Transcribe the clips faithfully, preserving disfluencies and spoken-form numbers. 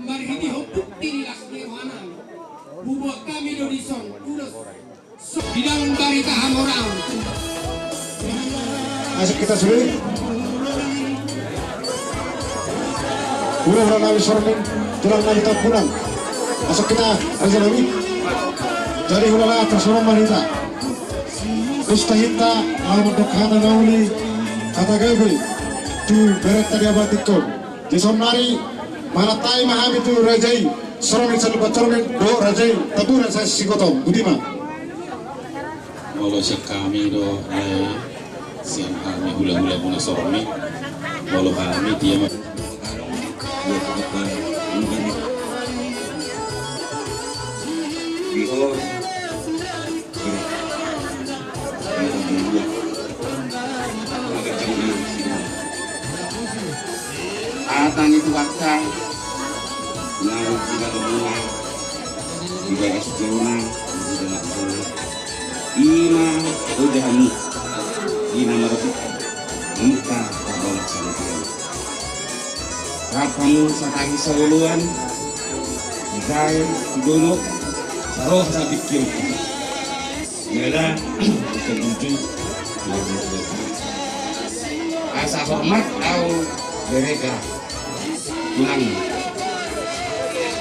Marhitehon bukti ni las ni rohana, huboan hami do dison ulos. Bidang barita hamoraon. Asal hita sude. Hula-hula nami sormin, tulang nami Tampunan. Asal hita, asal nami. Jadi hula-hula, terserah ma hita. Terus tahinta, alam dokana nauli, hata gabe, tu beretta di abatikon. Jadi saonnari, manat hami ma hami tu raja i, sormin salupa sormin, do raja i, Tampunan sa sigotong, boti ma. Molo sian hami do, eh, sian hami hula-hula muna sormin, molo hami dia ma. Di ho. Hata ni Tuhanta, na di bagasan muna, di bagasan jolma, di bagasan jolma. Ima ojahanmu, ima marapit, engka tabalas sama dia. Rap hamu satangis saoloan, dibaen tu dolok, saroha sapingkir. Jala, asa hormat au bereka tulang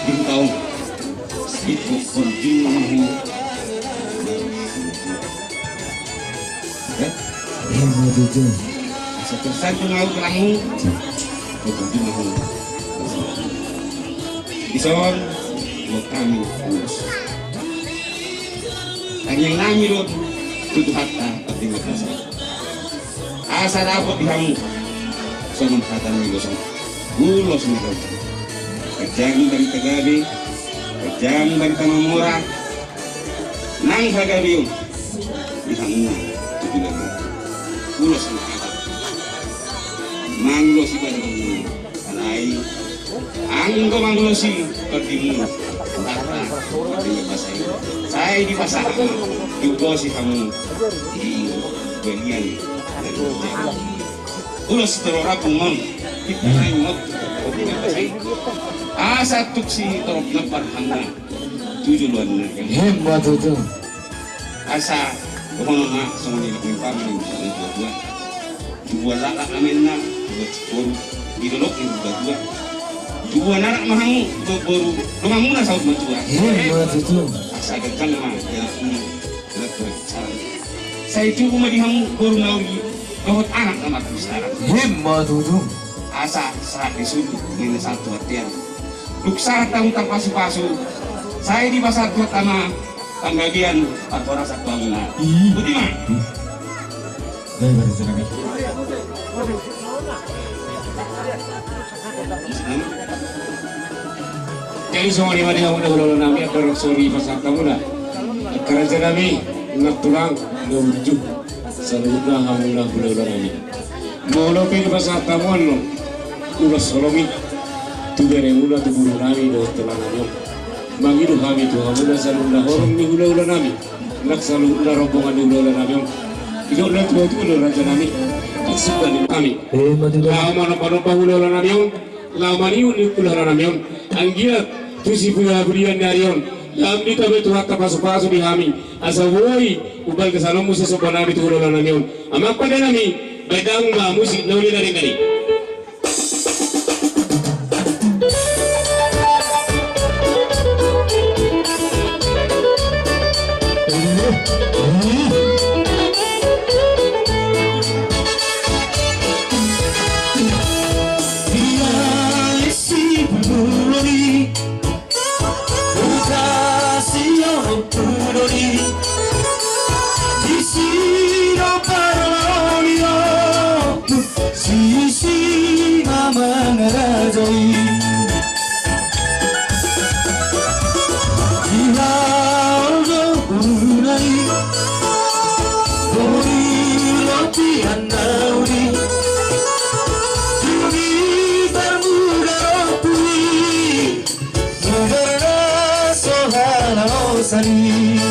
di huta on. Itu kunjungan. Eh? Iya, betul. Asa tersanjung au tulangmu. Kunjungan. Dison, buat kami, ulos. Tangiang nami do tu Tuhanta, tapi nggak bisa. Asa dapot di hamu songon hata ni ulos on. Ulos ni hamu. Ganjang barita gabe, ganjang barita mamora. Nang hagabeon di hamu tu tulang. Ulos ni hata. Mangulosi badanmu. Alai anggo mangulosi tondimuna, sai dipasahat ma, diulosi hamu di balian. Ulos torop on, kita naeng ngot. Asa tuk si torop na parhana tu joloan na. Hem, betul tu. Asa dohonon ma songon i, umpama ni tubuan-tubuan. Tubuan laklak amenna, tubuan siboru, di dolok ni tubuan-tubuan. Tubuan anak ma hamu, tubuan boru, donganmuna saut matua. Iya, betul tu. Asa ganjang ma, ya, hmm, betul, salah. Sai tubu ma di hamu boru na uli, dohot anak na marpustaka. Iya, betul tu. Asa sahat di sulu, ninna sahat tu atean. Dung sahat hamu tarpasu-pasu, sai dipasahat Tuhanta ma panggabean parhorasan tu hamuna. Ih. Boti ma. Baik, baik, raja nami. Jadi songon i ma di hamuna hula-hula nami, angka rok sori pasahat hamuna. Angka raja nami, nang tulang, nang unjuk. Saluhutna hamuna hula-hula nami. Molo pe dipasahat hamu annon ulos holong i tu beremuna, tu boru nami dohot tulang nami on, mangido hami tu hamuna saluhutna horong ni hula-hula nami, nang saluhutna rombongan ni hula-hula nami on. Didok natua-tua do raja nami, maksud ni hami. Eh, maju, maju. Laho manomba-nomba hula-hula nami on. Laho maniut ni hula-hula nami on, anggiat tu sipudian-pudian ni ari on, lam ni tabe Tuhanta pasu-pasu di hami, asa boi umbalga salonmu sasomba nami tu hula-hula nami on. Amang pande nami, baen damang ma musik na uli nari-nari. Sisi ma mangarajai. Di haol do boruna i, boi lopian na uli. Dung i parmuda rompu i, muda na so halalosan i.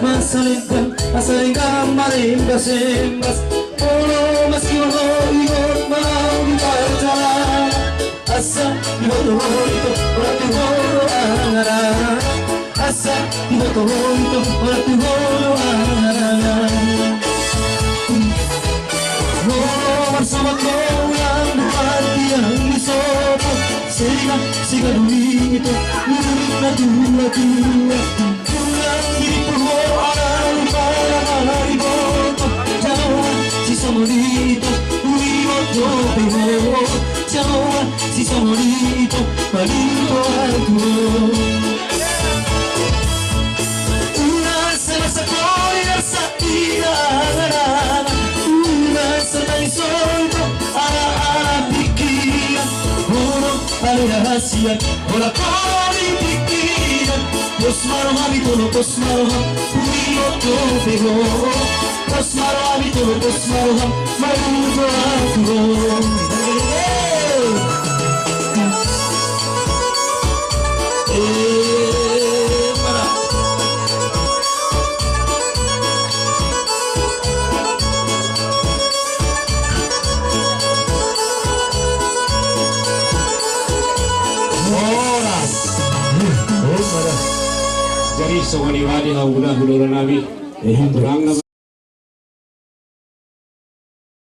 Masalenggang, masalenggang, marembas-embas. Olo, maski olo, ingot, mau diparjala. Asa diboto ho ito, ora tu ho do angan-angan. Asa diboto ho ito, ora tu ho do angan-angan. Molo marsogot ho ulang buat tiang ni sopo. Sega, sega dui ito, nurut na tua-tua. Ulang diripu ho ala lupa na mala diboto. Janoa sisongon ito, uli diboto pe ho. Janoa sisongon ito, paling tua tu ho. Ulang selasa koli arsa ida angan-angan. Ulang senang soito, ala-ala pikiran. Hono ale na hasian, hola koli pikiran. Pos ma roham ito, pos ma roham, uli diboto pe ho. Pos ma roham ito, pos ma roham, marugo aku ho. Eh, mana? Horas. Jadi songon i ma di hamu na hulahula nami. Eh, turang na